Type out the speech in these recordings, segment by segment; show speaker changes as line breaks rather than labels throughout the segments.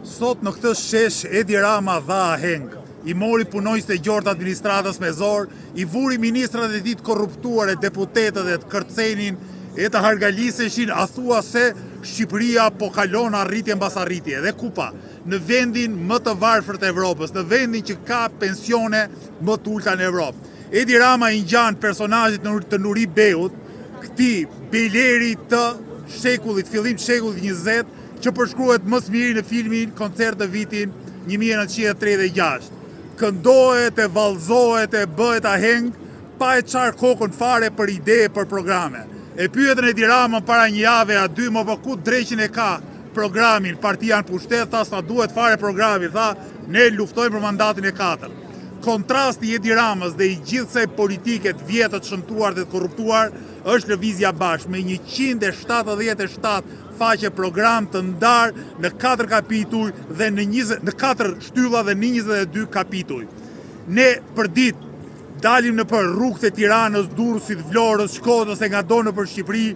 Sot në këtë shesh Edi Rama dha aheng, i mori punonjësit e gjorë të administratës me zor, i vuri ministrat e tij të korruptuar e deputetët e të kërcenin e të hargaliseshin a thua se Shqipëria po kalon arritje mbas arritje dhe kupa në vendin më të varfër të Evropës, në vendin që ka pensione më të ulëta në Evropë. Edi Rama i ngjan personazhit të Nuri Beut, këtij bejleri të shekullit, fillim të shekullit 20, që përshkruhet më së miri në filmin Koncert në vitin 1936. Këndohet e vallëzohet e bëhet aheng pa e çarë kokën fare për ide e për programe. E pyetën Edi Ramën para një jave a dy, mo po ku dreqin e ka programin partia në pushtet, tha s'na duhet fare programi, tha ne luftojmë për mandatin e katërt. Kontrasti i Edi Ramës dhe i gjithë kësaj politike të vjetër, të shëmtuar dhe të korruptuar është Lëvizja Bashkë me 177 faqe program të ndarë në 4 kapituj dhe në 20 në 4 shtylla dhe në 22 kapituj. Ne përditë dalim nëpër rrugët e Tiranës, Durrësit, Vlorës, Shkodrës e ngado nëpër Shqipëri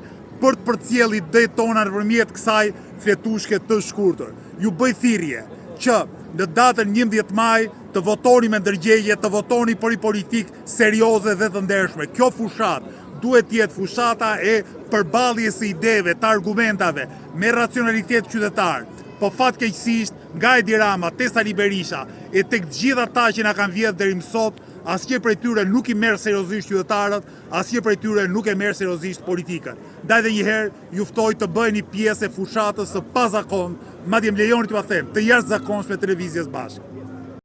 për të përcjellë idetë tona nëpërmjet kësaj fletushke të shkurtër. Ju bëj thirrje që në datën 11 maj të votoni me ndërgjegje, të votoni për një politikë serioze dhe të ndershme. Kjo fushatë duhet të jetë fushata e përballjes së ideve, të argumentave, me racionalitet qytetar. Po fatkeqësisht, nga Edi Rama te Sali Berisha e tek të gjithë ata që na kanë vjedhë deri më sot, asnjë prej tyre nuk i merr seriozisht qytetarët, asnjë prej tyre nuk e merr seriozisht politikën. Ndaj dhe një herë ju ftoj të bëheni pjesë e fushatës së pazakontë, madje më lejoni t'jua them, të jashtëzakonshme të Lëvizjes Bashkë.